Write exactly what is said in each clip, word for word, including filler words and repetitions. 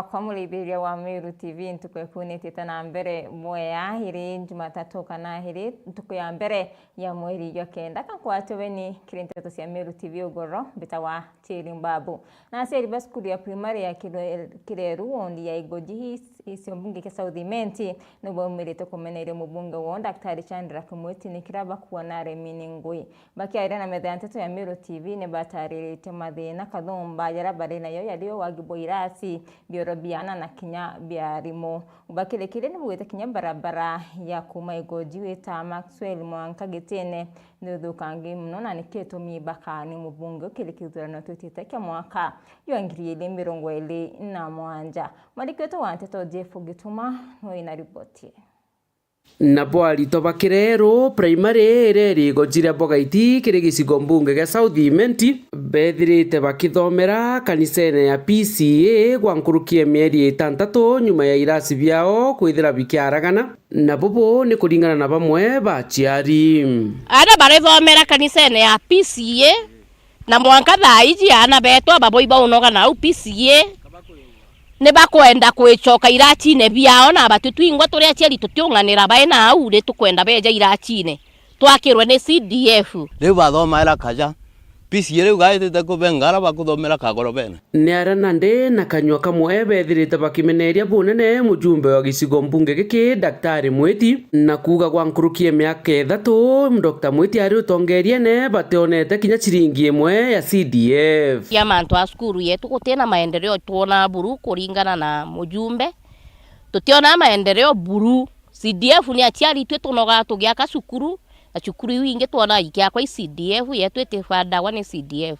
Kwa muraithiria wa Meru T V, ntuku eku nitite na mbere bwea, iri Jumatatu kana iri ntuku ya mbere ya mweri jwa kenda. Ka nkwatwe beni kiri nteto cia Meru T V ugoro, mbitawa Cheri Mbabu. Na aciari ba cukuru ya primary ya Kire-, Kireru, wondi ya Igoji, icio mbunge kia South Imenti, nibaumirite kumeneria mubunge wao Daktari Chandra Kimweti ni kira bakuona aremi ni ngui. Bakiaria na metha ya nteto ya Meru T V, ni batariritie mathina kathumba jaria bari nayo, yari o wagi bwa irasi, bioro bia ana na kinya bia arimu. Bakirikire ni bugite kinya barabara ya kuma Igoji wita Maxwell mwanka Gitine ni uthukangi mono, na niki itumi bakani mubunge ukiri kithurano twitite kia mwaka jwa ngiri igiri mirongo iri na mugwanja. Mwandiki wetu wa nteto Jeff Gituma ni wina riboti. Nabo aritwa ba Kireru Primary iria iri Igoji ria Bogaiti kiri gicigo mbunge gia South Imenti, bethirite bakithomera kanisene ya P C A gwa nkuruki ya mieri itantatu nyuma ya irasi biao kwithira bikiaragana, na bubu ni kuringana na bamwe ba aciari. Aria barithomera kanisene ya P C A, na mwanka thaa iji aana betu aba boi baunoga na au P C A, ni bakwenda kwicoka iracine biao, na batu twingwa turi aciari tutiunganira bai na au, ni tukwenda beja iracine twakirwe ni C D F. Riu bathomaira kaja, P C A riu gaitite kubengara bakuthomera kagorobene. Ni aria nandi na kanyua kamwe bethirite bakimeneria bunene mujumbe wa gicigo mbunge giki, Daktari Mwiti, na kuuga gwa nkuruki ya miaka ithatu, Doctor Mwiti ari utongeriene bationete kinya ciringi imwe ya C D F. Ya mantu a cukuru yetu gutina maendeleo twona buru kuringana na mujumbe. Tutionaa maendeleo buru. C D F ni aciari itwi tunogaa tugiaka cukuru, na cukuru iu ingi twonaa ikiakwa i C D F, yetu itibandagwa ni C D F.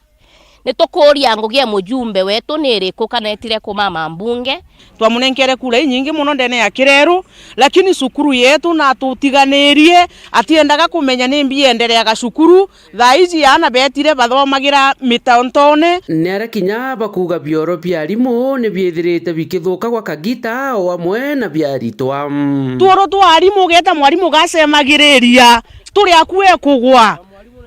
Ni tukuuria ngugi ya mujumbe wetu ni iriku kana etire kumama mbunge? Twamunenkere kura inyingi mono ndene ya Kireru, lakini cukuru yetu natutiganirie, atiendaga kumenya ni mbi iendereaga cukuru. Thaa iji aana betire bathomagira mitaontone. Ni aria kinya bakuuga bioro bia arimu ni biithirite bikithuka gwa kagita o amwe na bia aritwa. Tuoro twa arimu, ugeeta mwarimu gacemagiriria, turi akue kugwa.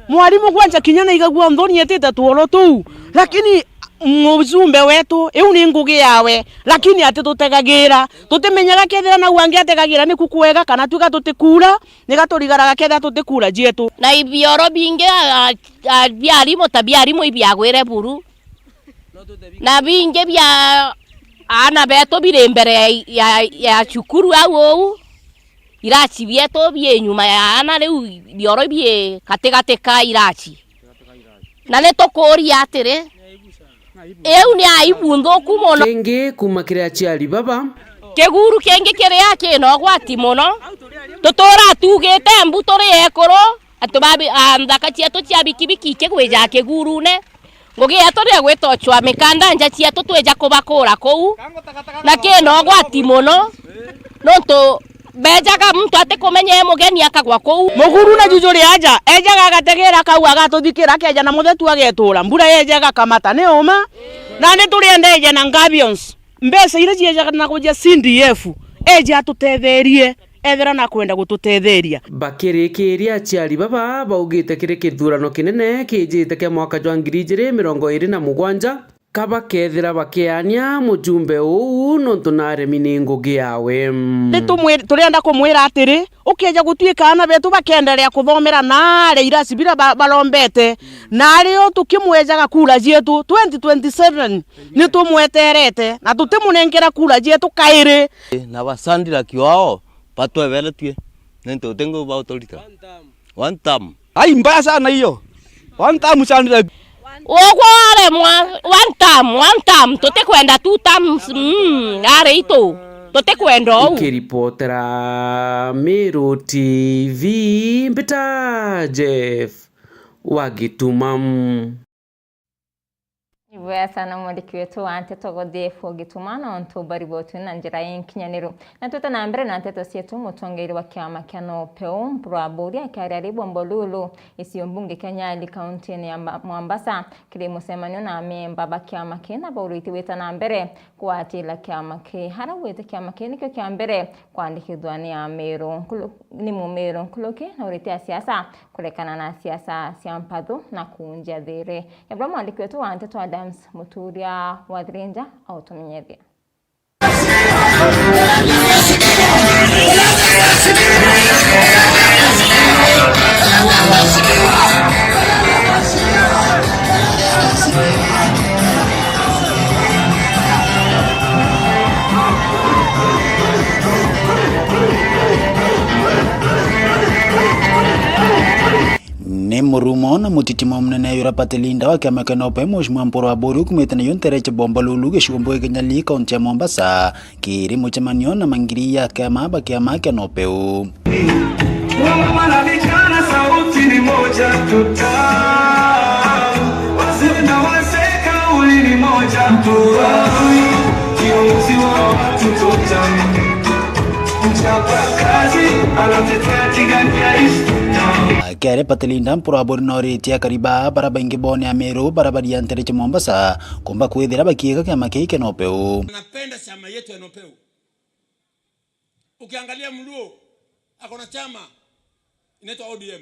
Mwarimu kwanja kinya naigagua nthoni etite tuoro tuu, lakini mujumbe wetu, iu ni ngugi yawe, lakini atitutegagira. Tutimenyaga kethira nau angi ategagira niku kwega kana twiga tutikuura, niga turigaraga kethira tutikura cietu. Na ibioro bingi, a, a, bia arimu ta bia arimu ibiagwire buru. Na bingi bia aana betu biri mbere ya, ya, ya cukuru au uu. Iraci bietu bii nyuma ya aana, riu bioro bii katigati ka iraci. Na ni tukuuria atiri, iu ni aibu nthuku mono. Kingi kuuma kiri aciari baba. Kiguru kingi kiria kina ugwati mono, tutuura tuugite mbu turi ekuru, antu ba bi-, a, nthaka cietu cia bikibiki ikigwija kigurune. Ngugi yetu ni ya gwita uchwa mikanda nja cietu twija kubakuura kuu, na kina ugwati mono, nontu bejaga muntu atikumenya e mugeni akagwa kuu. Muguru na juju ri aja, ejaga agategeera akauga agatuthikira, akeja na muthetu agetuura. Mbura yeja igakamata, ni uma? Nandi turiendeeje na gabions. Mbeca iria ciejaga na kuja C D F, eje atutetherie, ethira nakwenda gututetheria. Bakirikiria, aciari baba baugite kiri kithurano kinene kijite kia mwaka jwa ngiri ijiri mirongo iri na mugwanja, ka bakethira bakiania mujumbe uu nontu naremi ni ngugi yawe. Ni tumwi-, turienda kumwira atiri, ukeja gutuika aana betu bakenderea kuthomera naaria irasi bira ba-, barombete, na ario tukimwejaga kura cietu twenty twenty-seven, ni tumweterete na tutimunenkera kura cietu kairi. Na ba Sandra Kiwao batweberetue, ni ntu uti nguu bauturita. One term. Ai, mbaya sana hiyo. One term, Sandra. Ugwe waremwa, one term, one term, tutikwenda two terms, mm, ari itu, tutikwenda uu. Nkiripotera Meru T V, mbita Jeff wa Gituma. Ibwega sana mwandiki wetu wa nteto Godfrey Gituma nontu bwa riboti na njira inkinyaniru. Na twite na mbere na nteto cietu, mutongeria wa kiama kia NOPEU, Mpuru Aburi, akiaria ari Bombolulu, isio mbunge kia Nyali, kaunti-ini ya Mba-, Mombasa, kiri mucemanio na amemba ba kiama kii, na baurite gwita na mbere kugwatira kiama kii. Araugite kiama kii nikio kia mbere kwandikithwa ni Ameru nkulu-, ni Mumeru nkuruki, na urite asiasa kurekana na siasa cia mpathu na kuunjia thiiri. Nyabura mwandiki wetu wa nteto Adams Muturia wa Thirinja autumenyethia. Ni murumo na mutitimo munene yura party leader wa kiama kia NOPEU, Mheshimiwa Mpuru Aburi, ukumite nayo ntere cia Bombolulu, gicigo mbunge kia Nyali, kaunti ya Mombasa, kiri mucemanio na mangiri ya kiama ba kiama kia NOPEU. Wamama na vijana, sauti ni moja, tuta-, wazee na wazee, kauli ni moja, tuta-, kiongozi wa watu, tuta-, mchapa kazi, anatetea tigania isu, tuta-. Akiaria party leader, Mpuru Aburi noritie akari ba bara baingi bo ni Ameru bara baria ntere cia Mombasa kumba kwithira bakiika kiama kii kia NOPEU. Napenda chama yetu ya NOPEU. Ukiangalia Mluo, ako na chama inaitwa O D M.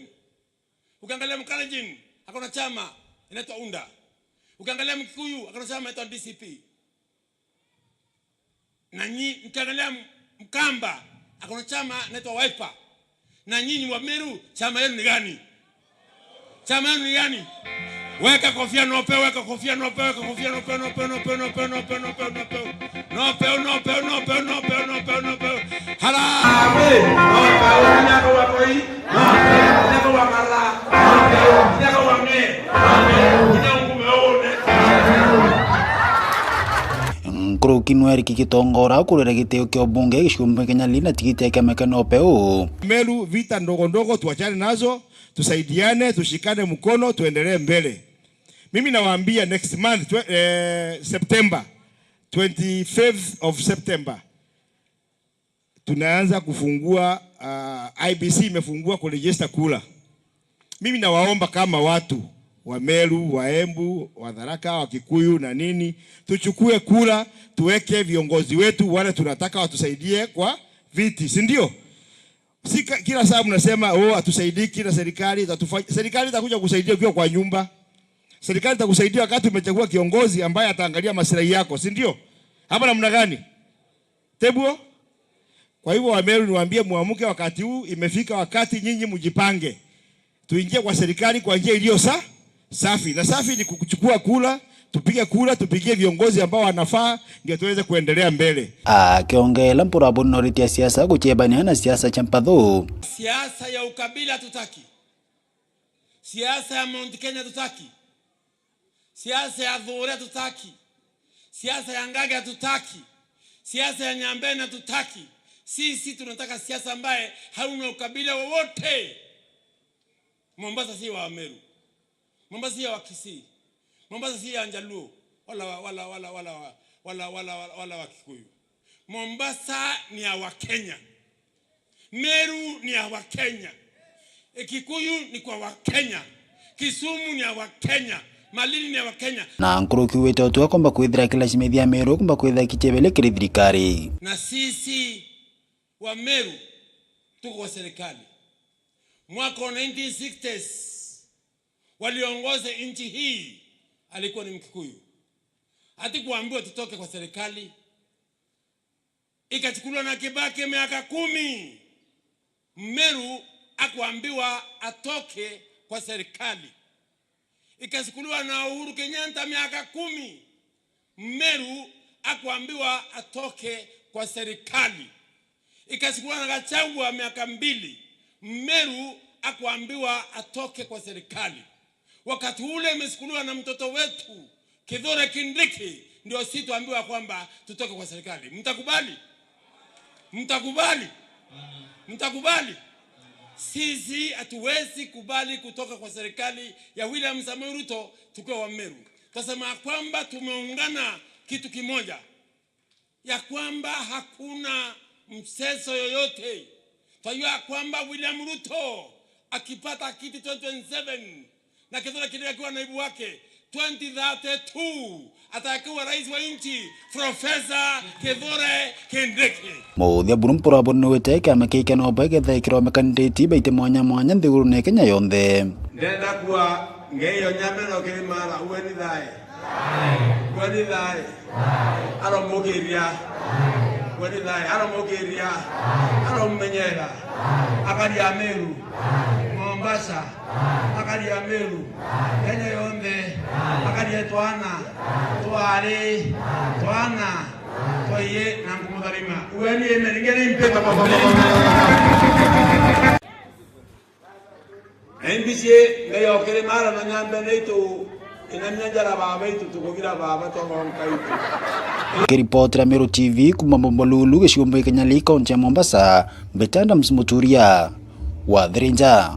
Ukiangalia Mkalenjin, ako na chama inaitwa UNDA. Ukiangalia Mkikuyu, ako na chama inaitwa D C P. Na nyi-, ukiangalia M-, Mkamba, ako na chama inaitwa Wiper. Na nyinyi wa Meru, chama yenu ni gani? Chama yenu ni gani? Weka kofia NOPEU, weka kofia NOPEU, weka kofia NOPEU, NOPEU, NOPEU. NOPEU, NOPEU, NOPEU, NOPEU. Harambee! NOPEU, mnyaka wa Moi, NOPEU, mnyaka wa Mara, NOPEU, mnyaka wa Ng'e, NOPEU, mnyaka wa Ngumeone. Nkuruki nweriki Gitongora kurira gitio kia ubunge gicigo mbunge kia Nyali na tigiti ya kiama kia NOPEU. Meru, vita ndogo ndogo tuachane nazo, tusaidiane, tushikane mkono, tuendelee mbele. Mimi nawaambia next month, twe-, eh, September, twenty-fifth of September, tunaanza kufungua, ah, I E B C imefungua kuregister kura. Mimi nawaomba kama watu wa Meru, wa Embu, wa Tharaka, wa Kikuyu na nini, tuchukue kura, tuweke viongozi wetu wale tunataka watusaidie kwa viti, si ndio? Si ka-, kila saa mnasema, "Oh, hatusaidiki na serikali, itatufa-," serikali itakuja kusaidia ukiwa kwa nyumba. Serikali itakusaidia wakati umechagua kiongozi ambaye ataangalia maslahi yako, si ndio? Ama namna gani? Tebuo? Kwa hivyo, Wameru, niwaambie, muamke, wakati huu imefika, wakati nyinyi mjipange. Tuingie kwa serikali kwa njia iliyo sa-, safi. Na safi ni kuchukua kura, tupige kura, tupigie viongozi ambao wanafaa, ndio tuweze kuendelea mbele. Akiongela Mpuru Aburi noritie siasa guchebania na siasa cia mpathu. Siasa ya ukabila tutaki. Siasa ya Mount Kenya tutaki. Siasa ya Thuuri hatutaki. Siasa ya Ngagi hatutaki. Siasa ya Nyambene hatutaki. Sisi tunataka siasa ambaye hauna ukabila wowote. Mombasa si wa Meru. Mombasa si ya Wakisii. Mombasa si ya Njaluo. Wala wa-, wala, wala, wala, wala, wala, wala, wala wa Kikuyu. Mombasa ni ya Wakenya. Meru ni ya Wakenya. Kikuyu ni kwa Wakenya. Kisumu ni ya Wakenya. Malindi ni ya Wakenya. Na nkuruki wite utua komba kwithira kila cimithia Meru komba kwithira kichebele kiri thirikari. Na sisi wa Meru tuko kwa serikali. Mwaka wa nineteen sixties, waliongoza nchi hii alikuwa ni Mkikuyu. Hatukuambiwa tutoke kwa serikali. Ikachukuliwa na Kibaki miaka kumi. Mmeru akuambiwa atoke kwa serikali. Ikachukuliwa na Uhuru Kenyatta miaka kumi. Mmeru akuambiwa atoke kwa serikali. Ikachukuliwa na Gachagua miaka mbili. Mmeru akuambiwa atoke kwa serikali. Wakati ule imechukuliwa na mtoto wetu, Kithure Kindiki, ndio si tuambiwa kwamba tutoke kwa serikali. Mtakubali? Mtakubali? Mtakubali? Sisi hatuwezi kubali kutoka kwa serikali ya William Samoei Ruto tukiwa Wameru. Tutasema kwamba tumeungana kitu kimoja, ya kwamba hakuna mchezo yoyote. Twajua ya kwamba William Ruto akipata kiti twenty twenty-seven na Kithure Kindiki akiwa naibu wake, twenty thirty-two atakuwa rais wa nchi, Professor Kithure Kindiki. Muthia buru mpuraburu ni wite kiama kii kia NOPEU getha ikiromekana nditi baite mwanya mwanya nthigurune Kenya yonthe. Ndenda kuwa ngeyo nyameno kiri mara, uwe ni thae. Uwe ni thae. Aromukiria. Kweli thae, aromukiria, aromumenyera, akaria Meru, Mombasa, akaria Meru, Kenya yonthe, akaria twana, twari, twana, twaiye na nkumutharima. Ueni amen, ngeni mpeta kwa pamoja. Na imbicie ngai okiri mara na nyambe naitu, inamia njara baba itu, tukugira baba twagonka itu. Nikiripotera Meru T V kuma Bombolulu, gicigo mbui Kenya Lake, kaunti ya Mombasa, mbeta Adams Muturia wa Thirinja.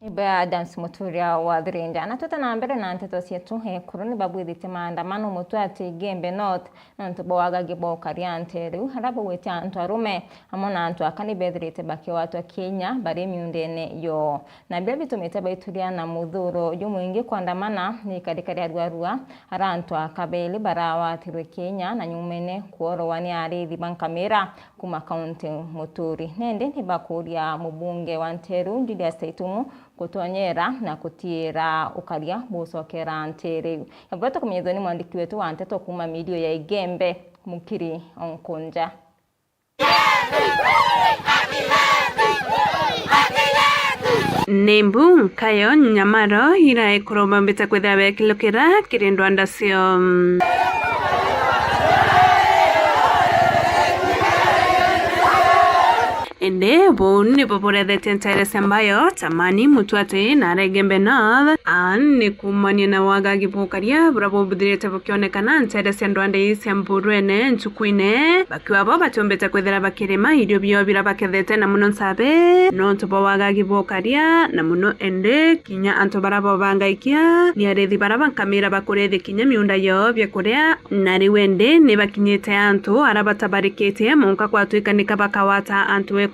Ibe Adams Muturia wa Thirinja. Na twite na mbere na nteto cietu, ekuru ni babwithitie maandamano mutwe ati Igembe North, nontu bwa wagagi bwa ukaria nteere iu, aria baugite antu arume amwe na antu aka ni bethirite bakigwatwa kinya bari miundene yoo. Na biria bitumite baituria na muthuro jumwingi kwandamana ni ikarika ria Ruarua, aria antu aka beeri baragwatirwe kinya na nyumene kworowa ni ariithi ba nkamira kuma kaunti Muturi. Nandi ni bakuria mubunge wa nteere iu Julius Taitumu gutonyera na kutiira ukaria bucokera nteere iu. Ebura tukumenyithua ni mwandiki wetu wa nteto kuuma mirio ya Igembe, Mukiri Onkunja. Ni mbu nkayo nyamaro ira ekuru bambite kwithira bekilukira kiri ndwanda cio. Indi buu nibo burethetie nteere cia Mbayo, Tamani, Mutwati na Igembe North, a ni kuumania na wagagi bwa ukaria buria bubuthirite bukionekana nteere cia ndwanda ii cia Mburwene ntukuine, bakiuga bo batiumbite kwithira bakirima irio biao biria bakethete na muno nchabe nontu bwa wagagi bwa ukaria, na muno indi kinya antu baria bobangaikia ni ariithi baria ba nkamira bakurethia kinya miunda yao bia kuria. Na riu indi ni bakinyite antu aria batabarikitie, mwanka kwatwika nika bakawata antu ekuru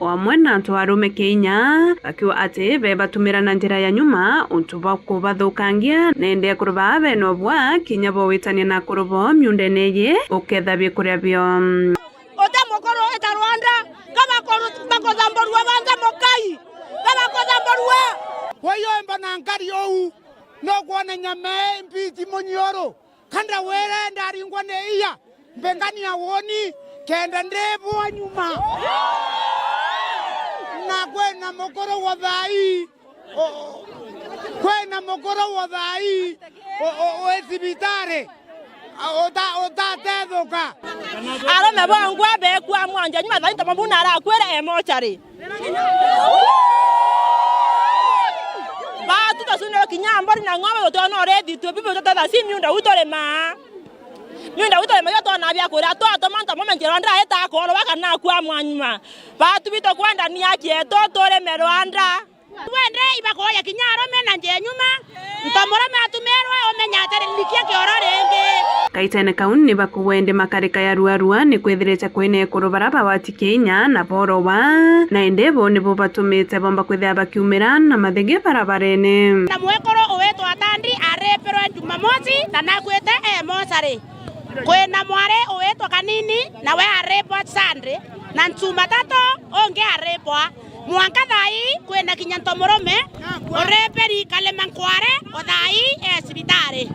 o amwe na antu arume kinya, bakiuga ati bebatumira na njira ya nyuma untu bwa kubathukangia. Na indi ekuru baa bena ubwa kinya bowitania na akuru bo miundene iji uketha bikuria bio. Uti mukuru wita Rwanda, ka bakuru-, bakuthamburua banthe mukai, ka bakuthamburua. Kwaiyo emba na nkari uu, nukwona nyama ii mbiiti munyiuru. Ka ndawire ndaringwa ni iya, mbingania woni, kenda ndibwa nyuma. Na kwina mukuru wa thaa ii, o-, kwina mukuru wa thaa ii, o-, o-, wi cibitari, a-, uta-, utatethuka. Arume bongwa bekua mwanja nyuma thaa ii, ntomo buna arakwire e mochari. Batu tucunire kinya mbori na ng'ombe, tutiona urithitue bibi, tutetha si miunda uu turimaa. Miunda uu turimaa, iyo twona bia kuria, twatuma ntomo menje Rwanda aita akorwa kana akua mwanyuma. Batu bitu kwenda ni aki etu turime Rwanda. Wende ibakoya kinya arume na nje nyuma. Nto murume atumirwe, umenya atari likia kioro ringi. Kaitene kau ni bakuwende makarika ya Ruarua ni kwithirite kwina ekuru baria bawati kinya na borowa, na indi bo nibo batumite bomba kwithira bakiumira na mathigi barabarene. Na mwekuru uwitwa Tandi aripirwe Jumamosi na nakwite e mochari. Kwina mwari uwitwa Kanini, nawe aripwa Sunday, na Jumatatu ungi aripwa. Mwanka thaa ii kwina kinya nto murume ureperi Kalema Nkware, o thaa ii e cibitari.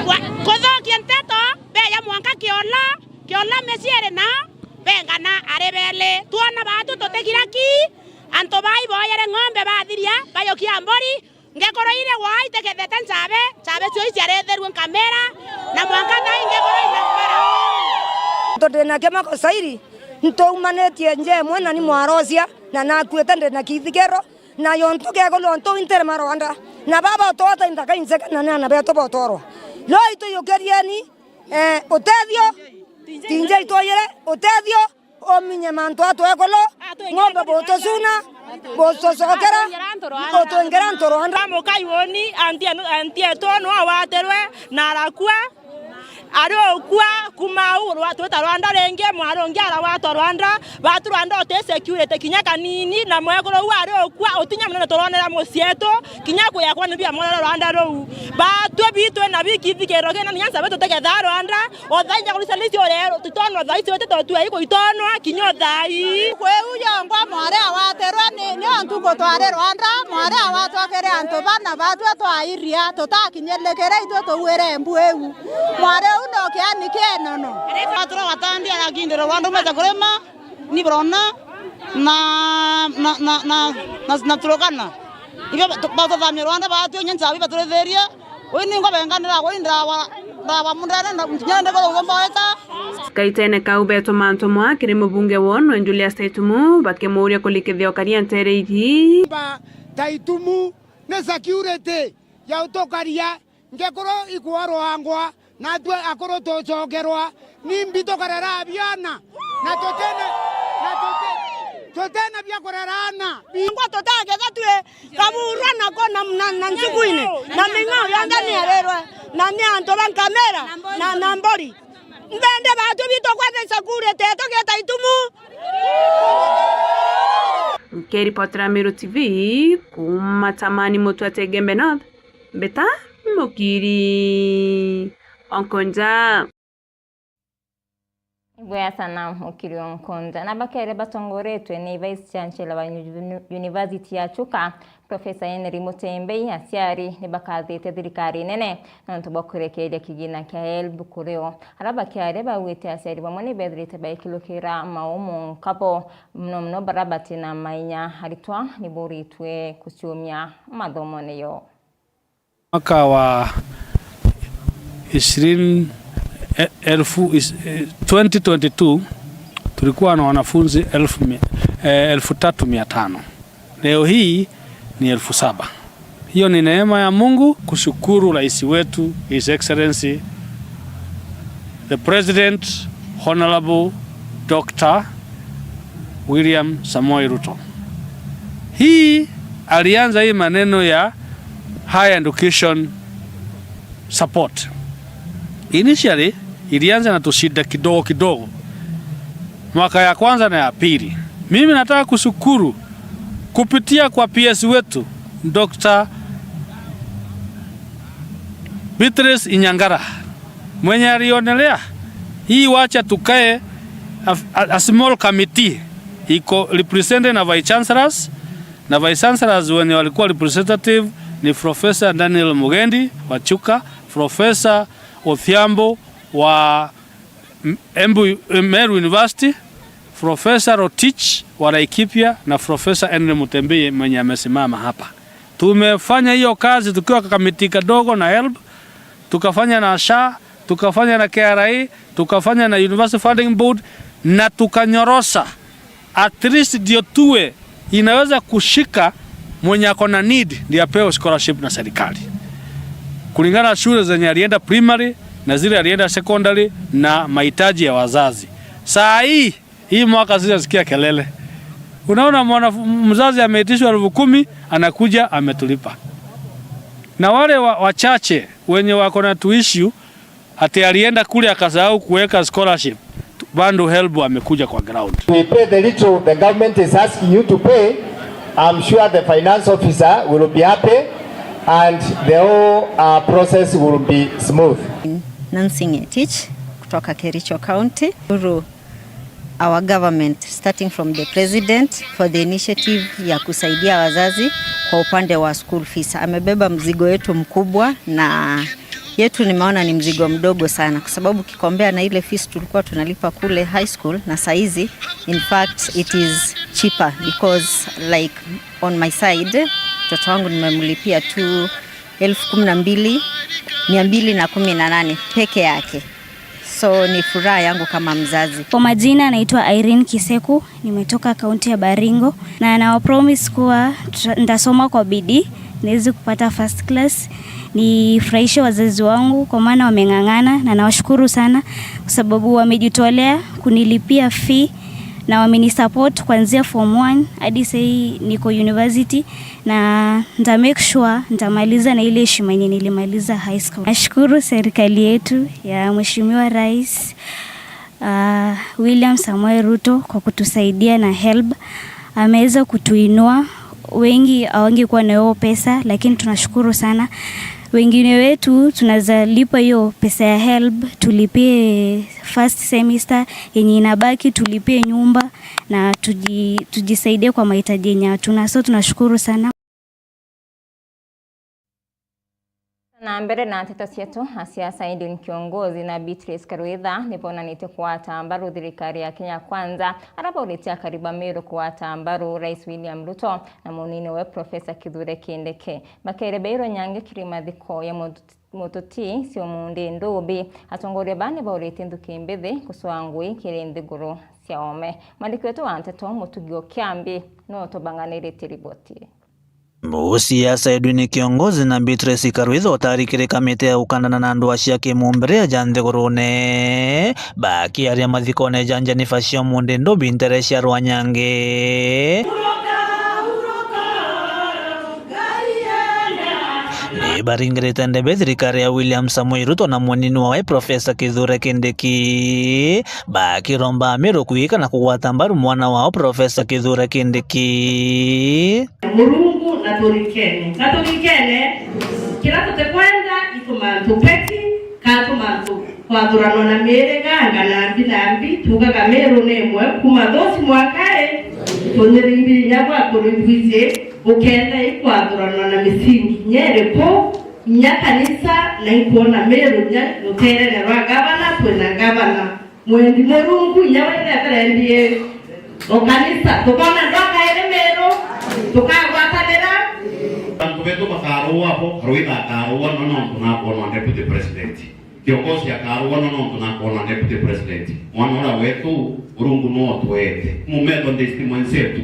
Wa-, kuthukia nteto, beya mwanka Kiola, Kiola miciiri nao bengana ari beli. Twona batu tutigira ki, antu bai boyere ng'ombe bathiria, bayukia mbori, ngekoro ire gwaa itekethete nchabe, nchabe cio iciaretherue nkamera, na mwanka thaa ii ngekoro ina mbara. Nto ndina kiama kosairi, ntoumanitie nje mwe na ni mwarocia, na nakuite ndina kithikero, na yontu gekolo ntu intere marwanda, na baba utwata inthaka incheke na nana betu botorwa. Lo itu yukerieni, eh, utethio, tinje itwayire, utethio, uminye mantu atwekolo, ng'ombe butucuna, butucokera, utwingira ntu rwanda. Mukai woni, anti enu, anti etu no awaterwe na arakua. Ari ukua kuma au rwa-, twita Rwanda ringi, mwari ungi arawatwa Rwanda, batu Rwanda uti security kinya kanini, na mwekuru uu ari ukua utinya munene turonera mucietu, kinya kuyakwa ni bia mwana Rwanda ruu. Batu bitu na biki thikiro kina ni nyansa betu teketha Rwanda, o thaa inya kurisa ni cio rero, tutona thaa icio tete tu ai kuitonwa kinya thaa ii. Kwi u yongwa mwari awaterwe ni, ni ontu kutwari Rwanda, mwari awatwa kiri antu bana batwe twairia, tutakinyilikire itwe tuwire mbu iu. Mwari Uno kiani kienono. Batura watandi arakindira rwandu mete kurima, ni burona na, na, na, na, na, na Turukana. Ibio batu-, batuthamia rwanda batwinye nchabi baturithirie. Ui ningwa benganira, ui ndawa, ndawa mundene, nda-, nkinya ndegoro ugomba weta. Kaitene kau betwa mantu mwa kiri mubunge wonwe Julius Taitumu, bakimuuria kurikithia ukaria ntere iji. Ba Taitumu ni security ya utukaria, ngekuru ikworwangwa, natwe akuru tucokerwa, nimbi tukarera abiana, na tutene, na tute-, tutena bia kurera ana. Ngwa tutaketha twi kaburwa nako na, na, na nsukuine, na ming'ao yonthe ni erirwe, na ni antu ba nkamira, na, na mbori. Mbende batu bitu kwethe security yetu gita itumu. Nkiripotera Meru T V kuuma Tamani, Mutwate Igembe North, mbeta Mukiri Onkonja. Ibwega sana Mukiri Onkonja. Na bakeere batongoretwe ni Vice Chancellor wa Uni-, University ya Chuka, Professor Henry Mutembei, aciari ni bakathite thirikari nene nontu bwa kurekeeria kigina kia helb kuri o. Aria bakiaria baugite aciari bamwe ni bethirite baikilukira maumu nkabo, muno muno baria batina mainya. Aritwa ni buritwe kuciumia mathomone yo. Mwaka wa ishirini, e-, elfu is-, e, twenty twenty-two tulikuwa na wanafunzi elfu mi-, e, elfu tatu mia tano. Leo hii ni elfu saba. Hiyo ni neema ya Mungu. Kushukuru rais wetu, His Excellency the President, Honorable Doctor William Samoei Ruto. Hii alianza hii maneno ya higher education support. Initially, ilianza na tushida kidogo kidogo, mwaka ya kwanza na ya pili. Mimi nataka kushukuru kupitia kwa P S wetu, Doctor Beatrice Inyangara, mwenye alionelea hii, wacha tukae a, a, a small committee iko represented na vice chancellors, na vice chancellors wenye walikuwa representative ni Professor Daniel Mugendi wa Chuka, Professor Odhiambo wa M-, Embu, Meru University, Professor Rotich wa Laikipia na Professor Henry Mutembei mwenye amesimama hapa. Tumefanya hiyo kazi tukiwa kakamiti kadogo na helb, tukafanya na SHA, tukafanya na K R A, tukafanya na University Funding Board, na tukanyorosa. At least ndio tuwe inaweza kushika mwenye ako na need ndio apewe scholarship na serikali, kulingana na shule zenye alienda primary na zile alienda secondary na mahitaji ya wazazi. Saa hii, hii mwaka sijasikia kelele. Unaona mwana, mzazi ameitishwa elfu kumi, anakuja ametulipa. Na wale wa-, wachache wenye wako na tu issue, ati alienda kule akasahau kuweka scholarship, bado helb amekuja kwa ground. We pay the little the government is asking you to pay, I'm sure the finance officer will be happy and the whole, uh, process will be smooth. Nancy Ngetich kutoka Kericho County. Shukuru our government, starting from the president, for the initiative ya kusaidia wazazi kwa upande wa school fees. Amebeba mzigo wetu mkubwa, na yetu nimeona ni mzigo mdogo sana, kwa sababu ukikombea na ile fees tulikuwa tunalipa kule high school na saizi, in fact it is cheaper, because, like, on my side, mtoto wangu nimemlipia tu elfu kumi na mbili mia mbili na kumi na nane peke yake. So, ni furaha yangu kama mzazi. Kwa majina, naitwa Irene Kiseku, nimetoka kaunti ya Baringo, na nawa promise kuwa tuta-, nitasoma kwa bidii niweze kupata first class, nifurahishe wazazi wangu kwa maana wameng'ang'ana, na nawashukuru sana kwa sababu wamejitolea kunilipia fee na wamenisupport kuanzia form one hadi sahii niko university, na nita make sure nitamaliza na ile heshima yenye nilimaliza high school. Nashukuru serikali yetu ya Mheshimiwa Rais, ah, William Samoei Ruto kwa kutusaidia na helb. Ameweza kutuinua, wengi hawangekuwa na hiyo pesa, lakini tunashukuru sana. Wengine wetu tunaweza lipa hiyo pesa ya helb, tulipie first semester, yenye inabaki tulipie nyumba na tuji-, tujisaidie kwa mahitaji yenye hatuna. So, tunashukuru sana. Na mbere na nteto cietu, asiasa Edwin Kiongozi na Beatrice Karwitha ni bonanitie kugwata mbaru thirikari ya Kenya Kwanza, aria bauritie akari ba Meru kugwata mbaru Rais William Ruto na munini we Professor Kithure Kindiki. Bakeere bairwe nyangi kiri mathiko ya mutu-, mututi cio mundi ndubi. Atongoria baa ni bauritie nthuki mbithi gucwaa ngui kiri nthiguru cia oome. Mwandiki wetu wa nteto Mutugi o Kiambi no tubanganiritie riboti ii. Musiasa Edwin Kiongozi na Beatrice Karwitha utari kiri kamiti ya gukandana na ndwaa cia kimumbire ja nthigurune, bakiaria mathikone ja Jennifer cia mundi ndubi ntere cia Rwanyange, ni baringirite ndebe thirikari ya William Samoei Ruto na munini wawe Professor Kithure Kindiki, bakiromba Amiru kwika na kugwata mbaru mwana wao Professor Kithure Kindiki. Murungu na turikene, na turikene, kira tutikwenda ituma antu peti, kana tuma antu kwathuranwa na miiriga, ngana mbi na mbi, tuugaga Meru ni imwe, kuma Thuci mwanka ri, tunirimbiri inya gwa kuri bwiji, ukenda ikwathuranwa na misingi inya iriku, inya kanisa, na inkwona Meru inya ruteerene rwa gavana, twina gavana mwendi Murungu, inya we reverend ye o kanisa, tukona ndwakaere Meru, tukagwatanira. Antu betu bakarua bo, Karwitha akarua no nontu nakwonwa deputy president. Kiongozi akarua no nontu nakwonwa deputy president. Mwana uria wetu, Murungu no utwete. Mu Methodist mwenzetu.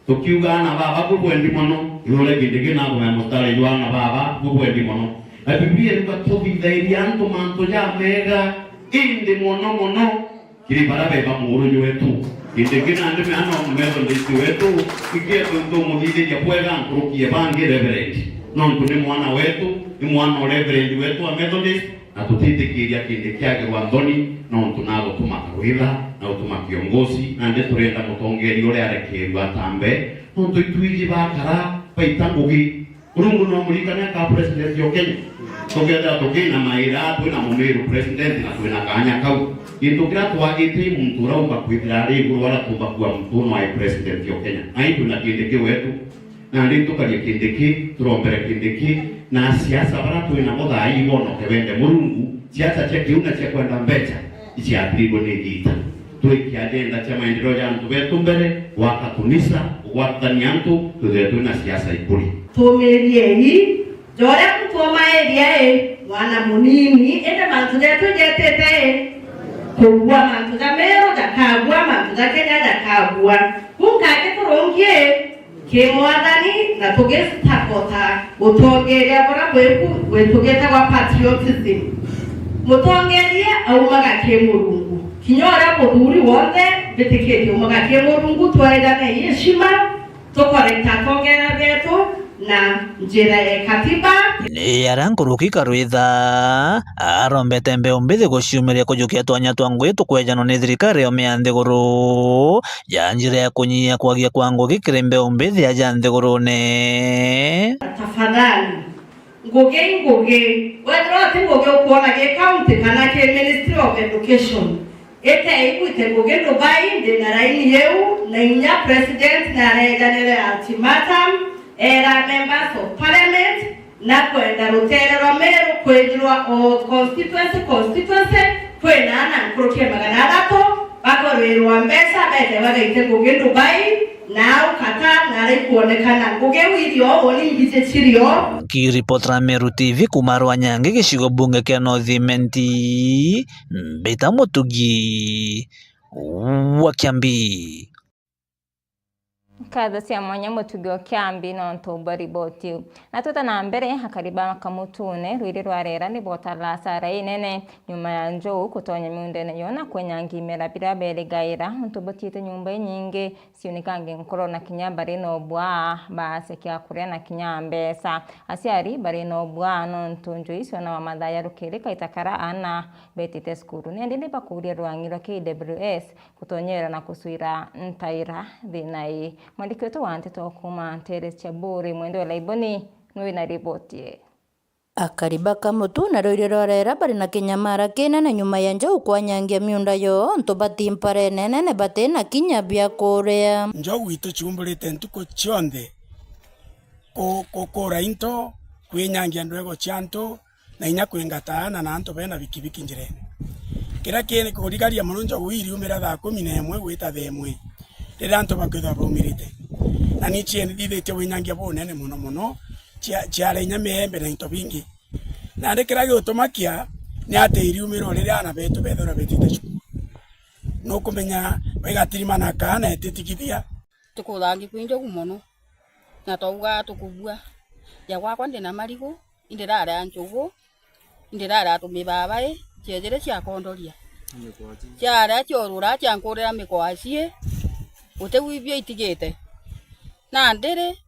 Tukiuga ana baba bubwendi mono, ihure Kindiki na arume mustari jwa ana baba bubwendi mono. Na Biblia iruga tuthithairie antu mantu jamega, indi mono mono kiri bara beba muuru jwetu. Kindiki na ndime ana Methodist wetu, ikietu tumuthithiria bwega nkuruki ya bangi reverend. Nontu ni mwana wetu, ni mwana o reverend wetu wa Methodist, na tutitikiria Kindiki agirwa nthoni, nontu nagutuma Karwitha, na gutuma kiongozi, nandi turenda mutongeria uria arekerua atambe, nontu itwiji bakara baita ngugi. Murungu no muririkane aka president o Kenya. Tukethira tukina maira, twina mumiru president na twina kanya kau. Gintu kiria twagite i muntu uraumba kwithira ari iguru aria tumba kua muntu no ai president o Kenya. Ai twina Kindiki wetu. Nandi tukarie Kindiki, turombere Kindiki, na asiasa baria twinabo thaa ii bonoke bende Murungu, siasa cia kiuna cia kwenda mbeca, iciathirwe ni igiita. Twikie ajenda cia maendeleo ja antu betu mbere, gwaka tunisa, kugwatithania antu, twithire twina siasa ikuri. Tumiriei, ja uria muntu omaeria i, mwana munini, indi mantu jetu jetite i, kubua mantu ja Meru jakabua, mantu ja Kenya jakabua. Ku nkagi turungi i, ki Mwathani na tugisapota gutongeria buria bwiku gwitu gitagwa patriotism. Mutongeria aumaga ki Murungu. Kinya uria muthuri wonthe mbitikitie aumaga ki Murungu, twairane heshima, tukoreta atongera betu na njira ya katiba. Ni aria nkuruki Karwitha arombete mbeu mbithi guciumiria kujukia twanya twa ngugi tukwejanwa ni thirikari ya oome ya nthiguru, ja njira ya kunyia kwagia kwa ngugi kiri mbeu mbithi aja nthigurune. Tafadhali, ngugi i ngugi. Wethirwa ti ngugi ukwona gi county kana ki Ministry of Education, itei gwite ngugi Dubai, ndi na raini iu, na inya president narejanire ultimatum, era members of parliament, na kwenda ruteere rwa Meru kwithirwa o constituency, constituency, kwina ana nkuruki ya magana athatu bakorwirwa mbeca, bete bagaite ngugi Dubai, na au Qatar, na arai kwonekana ngugi wirio, uni mbiji cirio. Nkiripotera Meru T V kuma Rwanyange, gicigo bunge kia North Imenti, mbita Mutugi wa Kiambi. Nkatho cia mwanya Mutugi o Kiambi nontu bwa riboti iu. Na twita na mbere, akari ba Kamutune, rwiri rwa Rera, ni botarire asara inene nyuma ya njou kutonya miundene yo na kwenyangia imera biria berigaira. Untu butiite, nyumba inyingi ciunikange nkoro na kinya bari na ubwaa baase kia kuria na kinya mbeca. Aciari bari na ubwaa nontu njui cionawa mathaa ya rukiri kaita karia aana betite cukuru. Nandi ni bakuria rwang'i rwa K W S gutonyera na kucwira ntaira thina ii. Mwandiki wetu wa nteto kuuma nteere cia Buuri, Mwende wa Laiboni, ni wina riboti ii. Akari ba Kamutu na rwiri rwa Rera bari na kinyamara kinene nyuma ya njau kwanyangia miunda yoo, ontu bati mpara inene na bati na kinya bia kuria. Njau ituciumburite ntuku cionthe ku-, kukura into, Kwinyangia ndwego cia antu, na inya kwingata aana na antu bena bikibiki njirene. Kiria kiri kurigaria mono, njogu iriumira thaa kumi na imwe gwita thaa imwe, riria antu bakwithirwa baumirite. Na ni ciendithitie winyangia bunene mono mono, cia-, ciara inya miembe na into bingi. Nandi kiria gigutumakia ni ati iriumira o riria aana betu bethirwa betite cukuru. Nukumenya baigatirimana kaana etitigithia. Tukuthangi kwi njogu mono, na twauga tukubua. Ja gwakwa ndina marigu, indiraria njugu, indiraria tumibabai, ciejire ciakondoria. Ciaria ciorura, ciankurira mikwaci, gutigwi bio itigite. Nandi ri,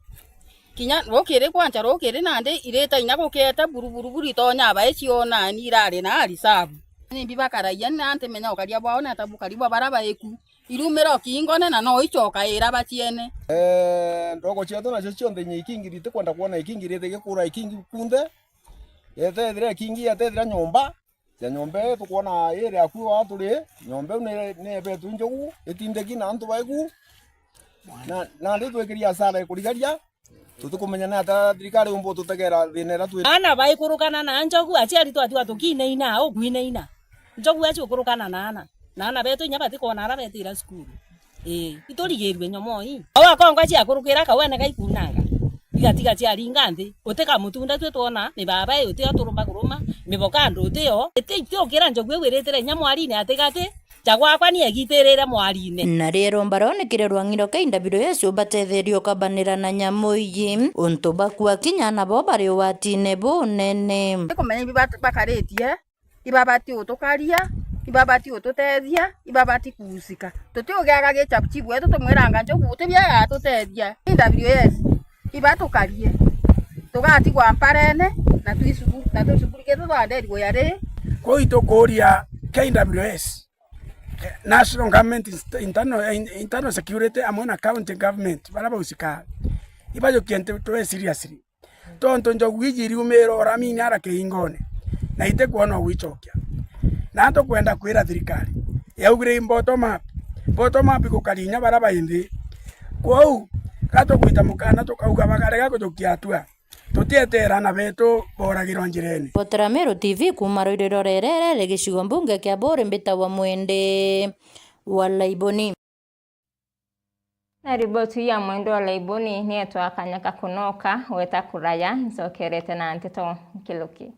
kinya rukiri, kwancha rukiri nandi irita inya gukiete buru, buru, buru, itonya bai cionani irari na arisabu. Ni mbibakaragia, ni nantimenya ukaria bwao ni ata bukari bwa bara baiku. Irumira o kingone na no icoka ira baciene. Eeh, ndogo cietu nacio cionthe inya ikingi ritikwenda kwona ikingi riti gikura ikingi kunthe. Yetethira ikingi, yetethira nyomba, ya nyomba ii tukwona iri akui wa turi, nyomba iu ni, ni ebetwe njogu, itindeki na antu baiku. Na, nandi twikiria asara ikurigaria. Tutikumenya ni ata thirikari umba ututegera thina iria twi. Aana baikurukana na njogu, aciari twatiwa tukinaina, au kwinaina. Njogu acio ukurukana na aana. Na aana betu inya batikwona ara betira cukuru. Ii, iturigirue nyomo ii. Au akongwa ciakurukira kawene gaikunanga. Igatiga ciaringa nthi. Utika mutunda twi twona, mibaba ii utio turumba kuruma, miboka andu utio. Iti, itiukira njogu iu iritire inya mwarine atigati. Ja gwakwa ni egitirire mwarine. Na rieromba roo ni kiria rwang'iro K W S ubatetherie ukabanira na nyamu iji, untu bakua kinya nabo bari ugwatine bunene. Ni kumenya ibi bat-, bakaritie, ibabati utukaria, ibabati ututethia, ibabati kuusika. Tutiugiaga gichabu chibu wetu tumwiranga njogu, guti bia yatutethia. K W S, ibatukarie. Tugatigwa mparene, na twisuku-, na twisukurikitu twanderigwe yari. Kwou itukuria K W S, eh, National Government Inst-, Internal, eh, Internal Security amwe na County Government, baria bausikaa, ibajukie ntu twe seriously. Tontu njogu iji iriumira uramini ara kiingone, na itikwona ugwichokia. Na tukwenda kwira thirikari, yaugire bottom up. Bottom up igukari inya baria bai nthi. Kwou, ga tugwita mukana tukauga bakarega kujukia hatua. Tutietera aana betu booragirwa njirene. Potera Meru T V kuuma Ruiriro Rerere, gicigo mbunge kia Buuri, mbitagwa Mwende wa Laiboni. Na riboti ya Mwende wa Laiboni ni etwa kanya ka kunoka, weta kuraya, ncokerete na nteto nkiluki.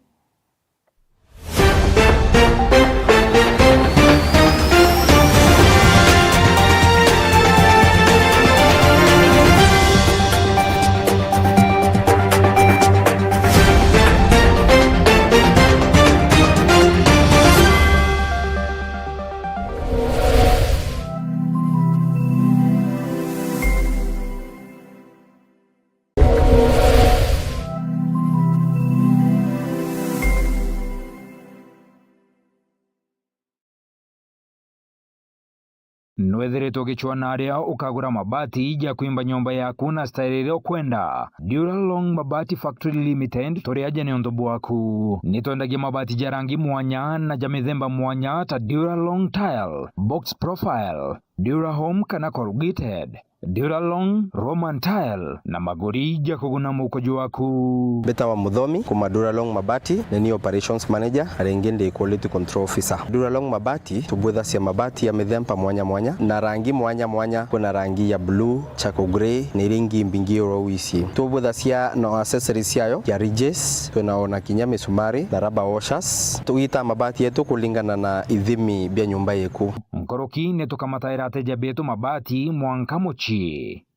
Nwethiritwe ugicwaa na aria ukagura mabati ja kwimba nyomba yaku na style iria ukwenda? Duralong Mabati Factory Limited turi aja niuntu bwaku. Ni twendagia mabati ja rangi mwanya na ja mithemba mwanya ta Duralong Tile, Box Profile, Durahome kana Corrugated, Duralong, Roman Tile na maguri ja kuguna mukojo waku. Mbitawa Muthomi kuma Duralong Mabati, ni ni Operations Manager, na ringi ndi Quality Control Officer. Duralong Mabati, tubwithacia mabati ya mithemba mwanya mwanya na rangi mwanya mwanya. Kwina rangi ya blue, charcoal grey, na iria ingi mbingi oro wisi. Tubwithacia na accessories ciayo ya ridges, twina ona kinya misumari na rubber washers. Tugitaa mabati yetu kulingana na ithimi bia nyumba yeku. Nkuruki ni tukamataira ateja betu mabati mwanka mucii.